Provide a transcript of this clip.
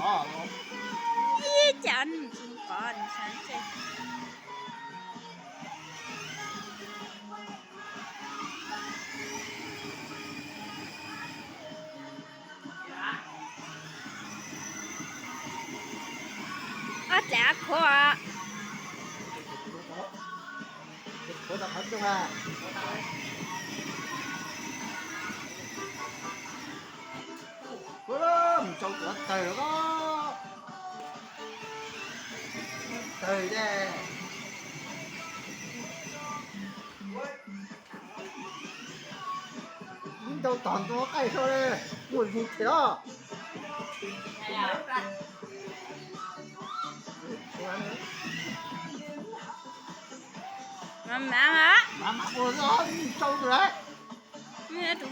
Ib cas nws qov nws sawv ntseg. Ob dlav khuav. Mus tsau tuav tawg os. Tawg es. Ib ntau tog ntua qaij so le, muaj zoo thiab os. Mas mas, mas mas ua mus tsau tus lawm. Tus